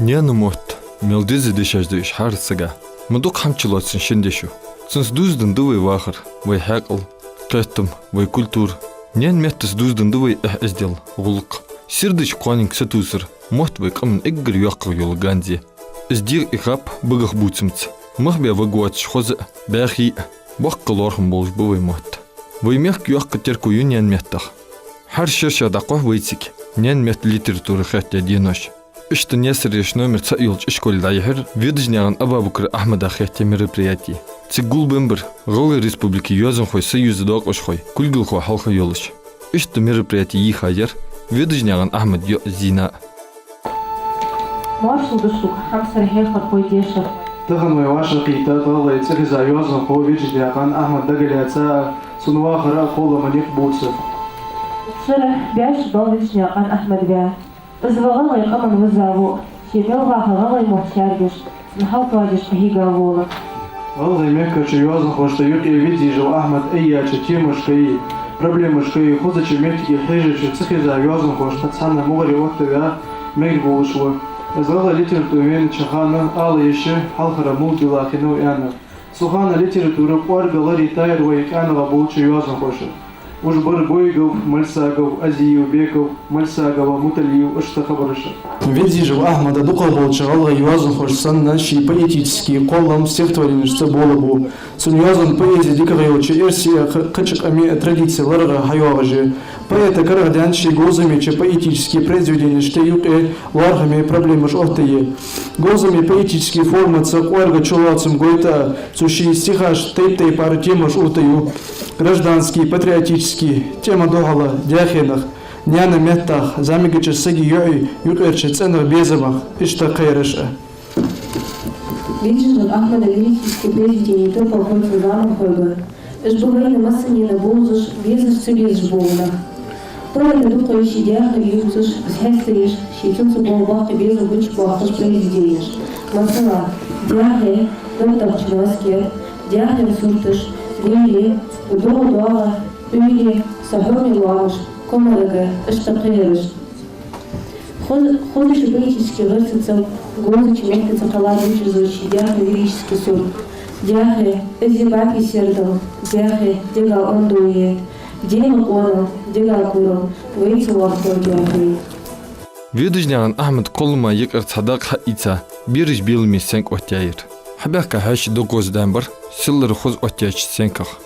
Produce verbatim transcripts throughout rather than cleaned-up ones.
Наьна мотт мел деза дешаш да уж хӀара сага. Ма дукха хӀама чулоац цун шин дешо. Цунца дувзаденна да вай вахар, вай хьаькъал, кхетам, вай культура. Наьна меттаца дувзаденна да вай эхь-эздел, гӀулакх. Сердечко кхоаненга сатувсар мотт вай къаман эггара йоккхагӀа йола ганз я. Из дегӀ, из гӀап багах бувцамца, мах бе ваг воацаш хоза а, баьхий а, боккха лоархӀам болаш ба вай мотт. Вай мехка йоккха терко ю наьна меттах. ХӀара шерашка дӀакхухь вайцига наьна метта литература хетта денош. Иштта Наьсарерча номер цаӀ йолча ишколе дӀайихьар Ведажнаькъан Абабукара Ахьмада хетта мероприяти. Цига гулбеннабар ГӀалгӀай Республика йоазонхой союза доакъашхой, кулгалхой хьалха йолаш. Иштта мероприяти йийха яр Ведажнаькъан Ахьмада йоӀ Зина. Моаршал да шуга, хьамсара хьехархой, дешархой. Тахан вай вӀашагӀкхийтта гӀалгӀай цӀихеза йоазонхо Ведажнаькъан Ахьмад дагалаьца а, цун вахара а кхоллама никъ бувца. Шера беш дола Ведажнаькъан Ахьмад ваь. Из ва гӀалгӀай къаман виза воӀ, ше мел ваха гӀалгӀай мотт шаьргаш, цун хьал тоадеш къахьийга вола. ГӀалгӀай мехкарча йоазонхошта юкъе Ведажев Ахьмада айяьча темашкеи проблемашкеи, хозача моттиге хьежача цӀихеза йоазонхошта цхьана мугӀаре оттаваь мегаш волаш ва. Из гӀалгӀай литературе венача хана ала йиш я хьалхара мулдила хиннав аьнна. Цу хана литература кӀоарга ларийта яр вай къаьнагӀа болча йоазонхоша. Уж бар Гойгов Мальсагов, Азиев Беков, Мальсагова Муталиев, иштта хабараш. Ведажев Ахьмада дукхагӀболча гӀалгӀай йоазонхоша санна ший поэтически кхоллам стихотворенешца болабу. Цун йоазон поэзи дикагӀа йолча эрсий а, кхыча къамий а традици ларгӀа хьайоагӀаш я. Поэта карагӀдаьнна ший говзамеча поэтически произведенешта юкъе лоархӀаме проблемаш оттае. Говзаме поэтически формаца кӀоарга чулоацам гойта а, цо ший стихаш тайп-тайпара темаш оттаю: граждански, патриотически, тӀема духьала, даьхенах, наьна меттах, зӀамигача сага, йоӀа юкъерча цӀенах, безамах, иштта кхыяраш а. Ведажев Ахьмада лирически произведенеш турпалхой цун заманхой ба. Уж ба вайна массанена бовзаш, безаш, ца безаш бола нах. Поэта дукха я ший даьхе ювцаш, из хьестаеш, ший цунца бола боккхий безам гучабоаккхаш произведенеш. Масала, «Даьхе», «Доттагӏчун васкет», «Даьхен сурташ», «Гуйре», «ДогӀа доагӀа», «Уйре», «Са хьоме лоамаш», «Комарага», иштта кхыяраш. Хоза-, хозача поэтически гӀирсаца, говзача меттаца кхелла Ведажева ший даьхен лирически сурт. «Даьхе», из я баьпий сердал, «Даьхе», дега ондо я, «Дема къонал», дега курал, «Вайца вахтор даьхе». Ведажнаькъан Ахьмада кхоллама юкъера цхьа дакъа хьаийца, бераш беламе сенкӀ оттаяьяр. Хьабаьхка хьаьший дог гӀоздаьннабар, силлара хоза оттаяьча сенках.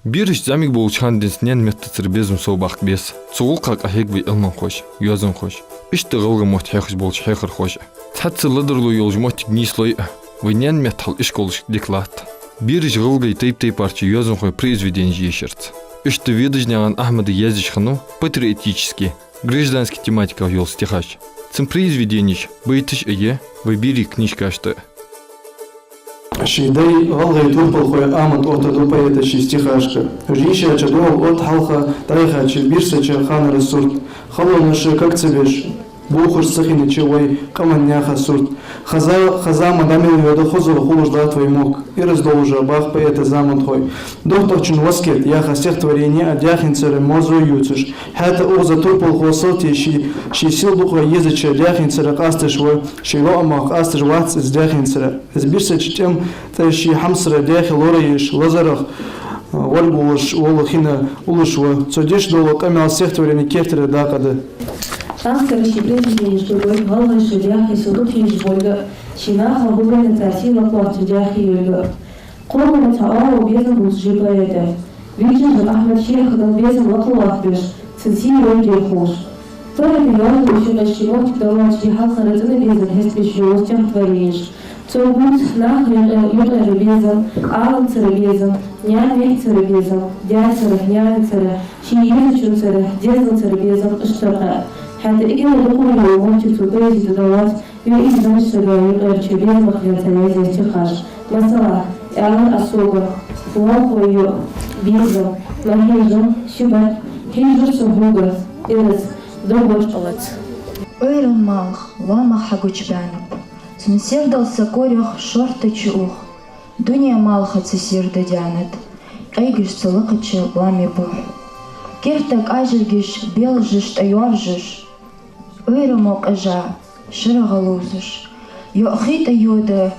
Бераш зӀамига болча хана денз наьна меттацара безам совбаккха беза. Цу гӀулакха къахьег вай Ӏилманхоша, йоазонхоша, иштта гӀалгӀай мотт хьехаш болча хьехархоша. Цхьацца ладувгӀа йолаш моттиг нийслой а, вай наьна метта хьал ишколашка дика латт. Бераш гӀалгӀай тайп-тайпарча йоазонхой произведенеш ешарца. Иштта Ведажнаькъан Ахьмада язъеш хиннав патриотически, граждански тематиках йола стихаш. Цун произведенеш, байташ а я вай берий книжкашта а. Ший дай, гӀалгӀай турпалхой амат оттаду поэта ший стихашка. Уж йийшача духьал отта хьалха дӀаяхача бирсача ханара сурт. Халонаша ког ца беш, бувхаш ца хиннача вай къаман наьха сурт. Хоза, хоза ма дӀа мел йода, хозагӀа хулаш латт вай мохк. Ираз долаш ба, бах поэта, заманхой. «ДоттагӀчун васкет» яха стихотворени а даьхенцара мозо ювцаш, хӀаьта укхаза турпалхо салтий ший, ший сел дукха езача даьхенцара къасташ ва, ший лоӀамах къасташ вац из даьхенцара. Из бирсача тӀем тӀа ший хьамсара даьхе лораеш, лазарах, а, гӀоргволаш вола хина уллаш ва. Цо деш дола къамаьл стихотворени керттера дакъа да. Танкера ший произведенешка вай гӀалгӀаша даьхе сел дукха езаш болга, ший наха гӀо бенна цар сийлахь лоацача даьхе йолга. Кхоллама цхьа оагӀув безам бувцаш я поэта. Ведажев Ахьмад шийх дала безам лакхлоаттабеш, цун сий йолга ховш. Поэта йоазонаш юкъе ший моттиг даллалца ший хьалхара цӀена безам хьестабеш йола стихотворенеш. Цо бувц наха юкъера безам, Ӏаламцара безам, наьна меттацара безам, даьцара, наьнацара, ший езачунцара, дезалцара безам, иштта кхы. ХӀаьта эггара дукхагӀа йола моттиг цо поэзе тӀа даллалца, вай из замашца юкъерча безамах лаьца язъяь стихаш. Масала, «Аьлар Ӏа сога», «Лоалахой йоӀ», «Безам», «Ма хьежал», «Ши бат», «Хьежар со хьога», «Ираз», «Дог вочкъалац». Ӏуйран малх лоамах хьагучабаьннаб. Цун севдал са корах шортта чу ух. Дуне малхаца сердадаьннад, къайгаш цу лакхача лоаме бух. Керта кӀажаргаш белажаш тӀайоаржаш, Ӏуйрамо къежа, ширагӀа ловзаш, йоӀ хий тӀа йода,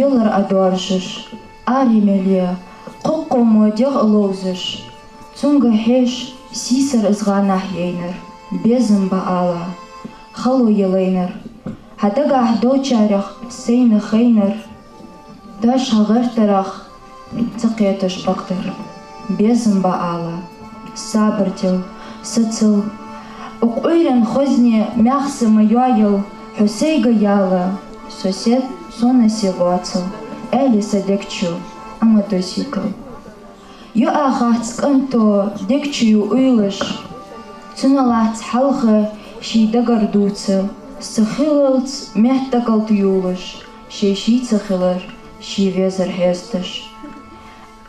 елар Ӏа доаржаш, аре мел я, кхоккхо мо дегӀ а ловзаш. Цунга хьежаш, сийсара из гӀанахьа яйнар, безам ба ала, хало я лайнар. Хьа дагахьа долчарех сайна хайнар, дош хьа гӀертарах ца кхеташ бакъдар. Безам ба ала, сабар дел, сацал. Укх Ӏуйран хозне мехса ма йоаял, хьо сайга яла, сосед, сона се лоацал, аьле са дег чу, амма досикал. ЙоӀахац кӀанто дег чу ю уйлаш, цунна лац хьалха ший дагар дувца, са хилалца метта кӀалт юлаш, шоай шийца хилар ший везар хьесташ.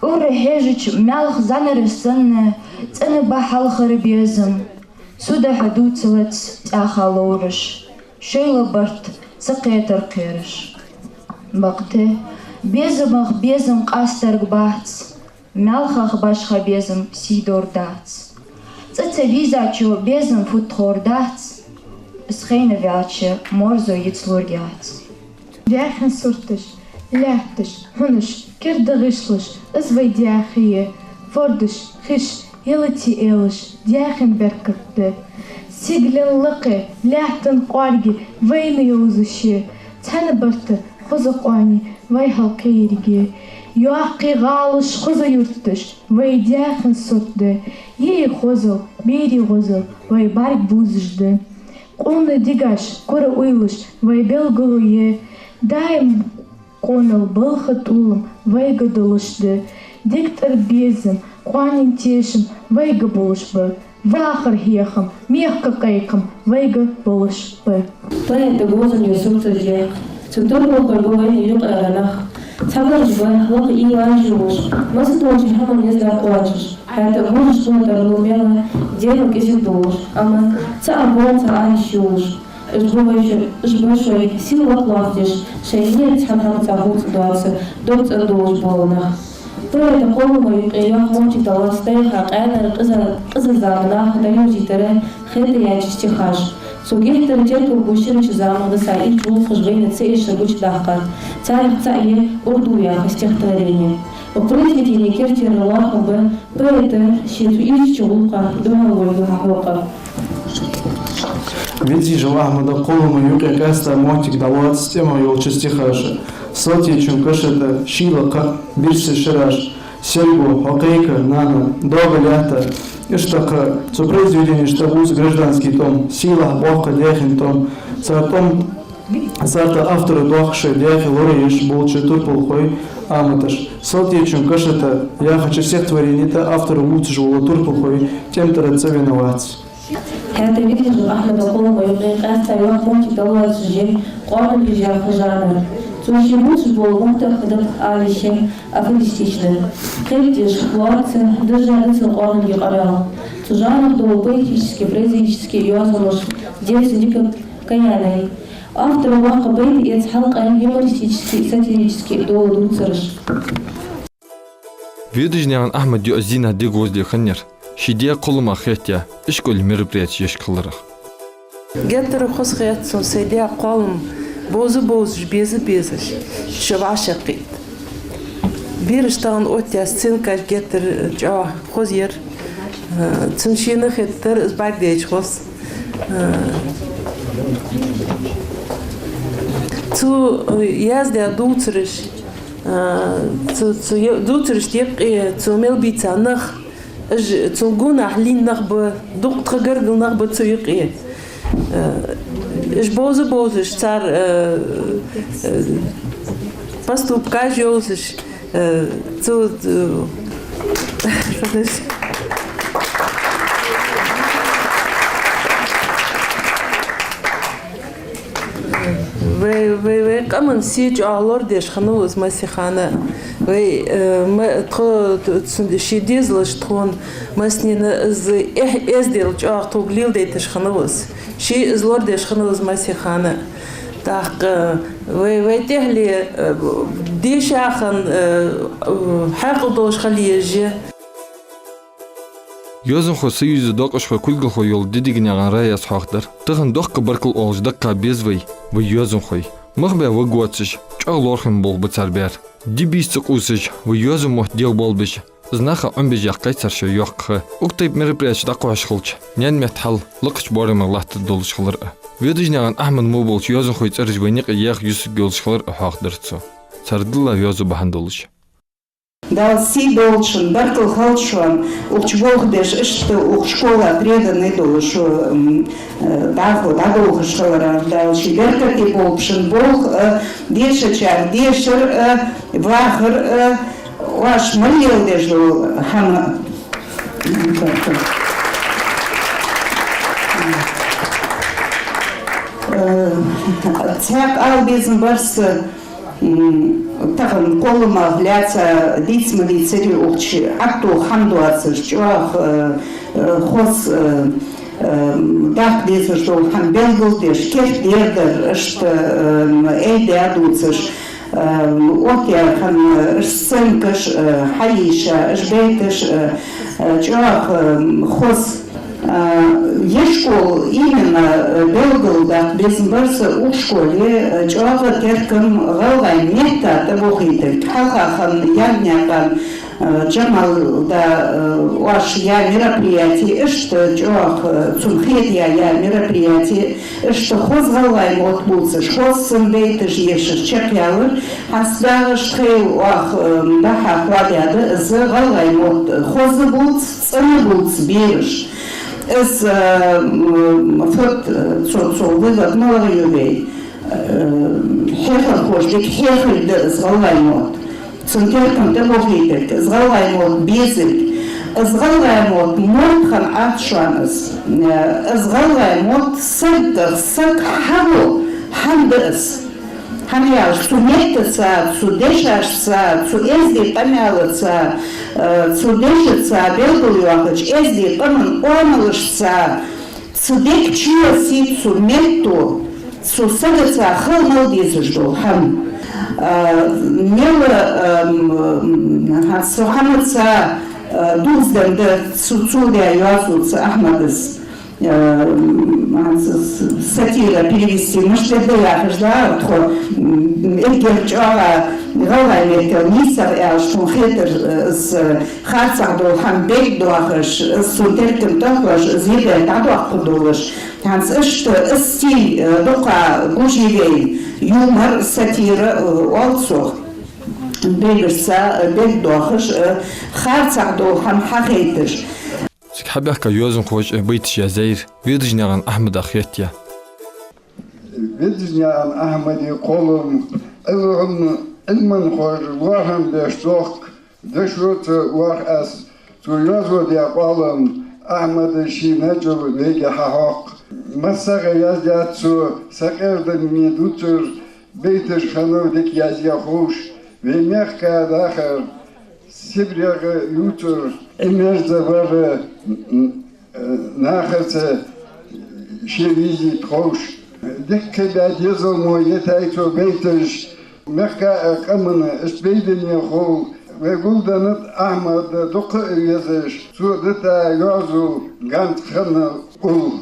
Ура хьежача маьлха зӀанара санна, цӀена ба хьалхара безам, цу духьа дувцалац цӀаьхха ловраш, шоайла барт ца кхетар кхераш. Бакъда, безамах безам къастарг бац, маьлхах башха безам сий дор дац. ЦӀа ца вийзачо безам фуд тхор дац, из хайна ваьлча, морзо йицлургьяц. Даьхен сурташ, лаьтташ, хьунаш, керда гӀишлаш, из вай даьхе я, фордаш, хиш, ялати элаш, даьхен беркат да. Сигален лакхе, лаьттан кӀоарге вайна йовзаш я, цхьана барта хоза къоани вай хьалкхийриг я. Йоккхий гӀалаш, хоза юрташ, вай даьхен сурт да. Йиъ хозал, берий гӀозал, вай бӀарг бувзаш да. Къона дегаш, кура уйлаш, вай белгало я. Даим къонал балха тӀулам вайга долаш да. Дег тӀара безам, къоанен тешам вайга болаш ба. Вахара хьехам, мехка кхайкам вайга болаш ба. Поэта говзанча сурташ я, цун турпалхой ба вайна юкъера нах. Цхьабараш ба лакха уйлаш йолаш, масса долча хӀаман низ дӀакхоачаш. ХӀаьта а гӀулакхаш тӀара лу мела, дерриг кӀезига долаш, амма цхьа а боккха Ӏаьржа йолаш. Уж ба вай шо-, уж ба шоай сий лакхлоацдеш, шоай ниятаца хӀама-хӀамаца хувцадоаца, дог цӀендолаш бола нах. Поэта кхоллама юкъе йоккха моттиг далац дайха къаьнара къиза-, къиза заманах дӀайовзийтар хетаяьча стихаша. Цо геттара теркалбу ширача заман дисача гӀулакхаша вайна ца эшар гучадаккхар. Царех цаӀ я «Урду» яха стихотворени. Укх произведене керттера лоархӀам ба поэта ше цу ийрчача гӀулакха духьал волга хьахьокхар. Ведижев Ахьмада кхоллама юкъе къаьста моттиг далац тӀема йолча стихаша. Салтечун каша тӀа шийла кхаъ, бирса шераш, серго, хьо кхайка, нана, доага лаьтта, иштта кхы цу произведенешта бувц гражданский тӀом, сийлахь боккха даьхен тӀом, цар тӀом, цар тӀа автора дохкаш даьхе лораеш болча турпалхой аматаш. Салтечун каша тӀа яхача стихотворени тӀа автора вувцаш вола турпалхой тӀем тӀара цӀавена вац. ХӀаьта Ведижев Ахьмада кхоллама юкъе къаьста йоккха моттиг далац жи къоаман книжка жанр. Цо ше бувцаш бола мохк тӀа хадаб алише афористични. Кхетадеш лоаца, дажа да цун къоаман къамаьл. Цу жанра дола поэтически, прозаически йоазонаш девза дика каянай. Автора воккха байта эца хьалкъа юмористически, сатирически дола дувцараш. Ведижнаькъан Ахьмада йоӀ Зина дегӀозле хиннаяр ший даь кхоллама хетаяь ишколе мероприятеш еш хиларах. Геттара хоза хет сона сай даь кхоллам бовза-бовзаш, беза-безаш, ше вӀашагӀкхийтта. Бераш тахан оттаяь сценкаш геттара чӀоагӀа хоза яр. Э, цун шийна хетар из бӀаргадайча хоза. Э, цо, э, яздаь дувцараш, А, цу, цу е-, дувцарашта юкъе цо мел бийца нах, уж цун гонахьа лийнна нах ба, дукха тха гаргара нах ба цу юкъе. А, уж бовза-бовзаш цар, а, а, поступкаш йовзаш, а, цу, цу, подожди. Вай, вай, вай къаман сий чӀоагӀа лорадеш хиннав из массехана. Вай, э, ма-, тхо, т-, ц-, ший дезалаша тхона массанена из эхь-, эздел чӀоагӀа тхога леладайташ хиннав из. Ше из лорадеш хиннав из массехана. ТӀаккха вай, вай тӀехьале, э, дийша хинна, э, э, хьаькъал долаш хила еза. Йоазонхой союза докъашхой, кулгалхой йола Дидигнаькъан Раиса хьоахадаьр. Тахан доккха баркал оалаш даккха беза вай, вай йоазонхой. Мах бе ваг воацаш, чӀоагӀа лоархӀаме болх ба цар баьр. Ди-бийса ца къувсаш, вай йоазон мотт дегӀабоалабеш, из наха Ӏомабеш яккхай цар шоай йоккха ха. Укх тайпа мероприятеш дӀакхухьаш хилча, наьна метта хьал лакхача боарамах латтаргдолаш хилар а. Ведажнаькъан Ахьмада мо болча йоазонхой цӀераш вайна юкъе яха юсаргйолаш хилар а хьоахадаьр цо, цар дилла йоазув бахьан долаш. Дала сий долда шун, баркал хилда шоана, укх чу болх беш, иштта укх школа преданный долаш, м, э, дӀахо дӀадолхаш хиларах. Дала ший беркате болба шун болх а, дешачарга дешар а, вахар а, оаш мел леладеш дола хӀама. Э, цхьаькха ала безам бар са, м, тахан кхолламах лаьца дийца ма дийцари укх чу, Ӏаттух хӀама доацаш, чӀоагӀа, э, э, хоза, э, э, даккха дезаш дола хӀама белгалдеш, керте дердар, иштта, э, айдаь дувцаш, э, оттаяь хинна, э, сценкаш, э, хьайийша, уж байташ, э, э, чӀоагӀа, э, хоза. А, ер школа именно, э, белгалдаккха безам бар са укх школе, э, чӀоагӀа теркам гӀалгӀай метта тӀабохийтарг. Хьалха хинна Яннаькъан, э, Джамалда, э, оаш яь мероприяти, иштта чӀоагӀа, э, цун хетаяь яь мероприяти, иштта хоза гӀалгӀай мотт бувцаш, хоза цун байташ ешаш чакхъяьлар. ХӀанз дагӀашта хийла оаха, э, дӀа-хьа хоадаьд, из гӀалгӀай мотт хоза бувца, цӀена бувца бераш. Из, э, м, фуд, э, цо, цо вывод малагӀа ю вай? Э, хьехархоша дика хьехарг да из гӀалгӀай мотт. Цун теркам тӀабохийтарг, из гӀалгӀай мотт безарг. Из гӀалгӀай мотт мотт хинна Ӏац шоана из. Э, из гӀалгӀай мотт сагах саг хьаву хӀама да из. ХӀана аьлча цу меттаца, цу дешашца, цу эздий къамаьлаца, э, цу дешаца, белгалйоахача эздий къаман оамалашца, цу дега чуйоссийт цу метто, цу сагаца хила мел дезаш дола хӀама. Э, мел, э, м, м, хӀанз цу хӀамаца, э, дувзаденна да цо, цо даь йоазув цу Ахьмада. Э, м, с-, с-, сатира перевести мишта дергда яхаш да тхо, м, эггара чӀоагӀа гӀалгӀай меттала нийсагӀа аьлча, тхона хетар, э, из харцахьа дола хӀама бегдоахаш, из цун теркам тӀахьош, из йида дӀадоаккхаргдолаш. ХӀанз иштта из стиль, э, дукха гуш я вай, юмор, сатира, э, оал цох. Бегашца, э, бегдоахаш, э, харцахьа дола хӀама хьахайташ. Цига хьабаьхка йоазонхоша байташ язъяьй Ведажнаькъан Ахьмада хетаяь. Ведажнаькъан Ахьмада кхоллам, Ӏилма, Ӏилманхоша лоархӀам беш дохк, дешо ца оах аз, цо йоазув даь къоалам Ахьмада ший начӀал вайга хьахьокх. МассагӀа яздаьд цо сакъердаме дувцар, байташ хиннав дика язъяь ховш, вай мехка дахар Сибрегӏа ювцар, Ӏимерза вар, м, м, нахаца ше везийта ховш. Дикка баь дезалмо йитай цо байташ, мехка а къаман ишта байдаме хул. Вай гулденнад Ахьмад дукха а везаш, цо дита йоазув ганз хинна хул.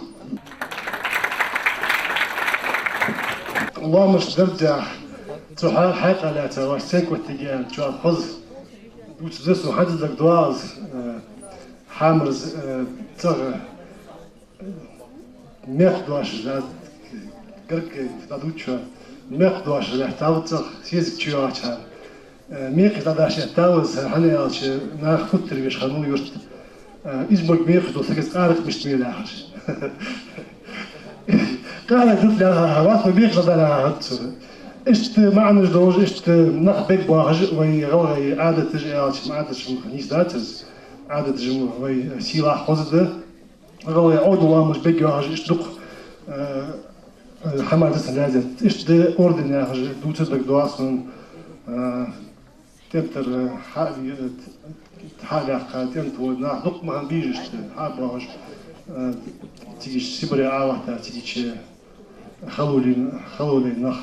Лоамашта даржехь, цу хьа-, хьакъехьа лаьца вай сай коттиге аьнна чӀоагӀа хоза дувцаш да со, хӀанз дагадоагӀа аз, э, хьамарза, э, цӀагӀа, э, мехка дош, аз гаргга дӀадувцача, мехка дош лаьттав цӀагӀа, сесаг чуйоагӀача хана. Э, мекхаш дӀадаш эттав аз, хӀана аьлча, нах футтар веш хиннав юрта. Э, из бага мекхаш дола саг из къаракъ мишта мел яхаш. Къаракъ дут лаьха хьавац, вай мекхаш дӀадахьа хӀанз цунна. Иштта маӀанаш долаш, иштта нах бегбоахаш, вай гӀалгӀай Ӏадаташ аьлча, Ӏадаташ-м нийса дац из. Ӏадаташ-м вай сийлахь хоза да. ГӀалгӀай Ӏовдал лоамаш бегйоахаш, иштта дукха, э, э, хӀамаш да цун лаьза. Иштта да орден яхаш, дувцар дагадоагӀа сона, э, ТӀем тӀара хьа-, хьаваьккха, тӀем тӀа вода нах дукха ма хиннабий иштта, хьабоагӀаш, э, цига Сибре Ӏалатта, цига халулин, халулин нах.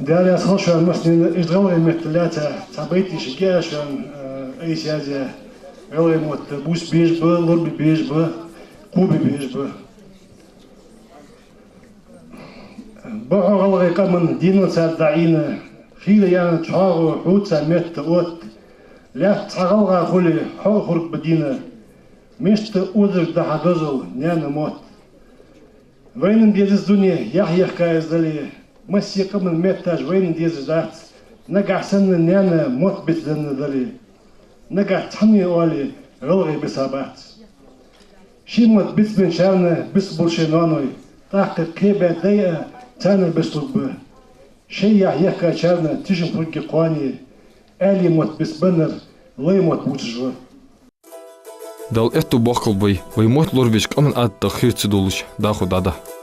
Даьла раьза хилва шоана массанена, иштта гӀалгӀай меттала лаьца цхьа байт йийша геа шоана, э, айса язъяь, ГӀалгӀай мотт бус безаш ба, лорабе безаш ба, кхоабе безаш ба. Ба хьо гӀалгӀай къаман денал цар дӀаийна, хийла яьннача хьоагӀо хьоца метта отт. Лаьтта цхьа гӀалгӀа хуле, хьо а хургба дийна. Мишта озаргда хьа дозал, наьна мотт. Вайна дезац дуне, яхь ехка из дале, массе къаман метташ вайна дезаш дац, нагахь санна наьна мотт бицденна дале. Нагахь цхьанне оале, гӀалгӀай бисабац. Ший мотт бицбенначарна бицбу шоай ноаной, тӀаккха кхебаь дай а царна бицлургба. Шоай яхь ехкачарна тишан пурги кхоане, аьлий мотт бицбеннар лай мотт бувцаш ва. Дала аьттув боаккхалба вай, вай мотт лорабеш къаман Ӏадатах хир ца долаш дӀахо дӀадахьа.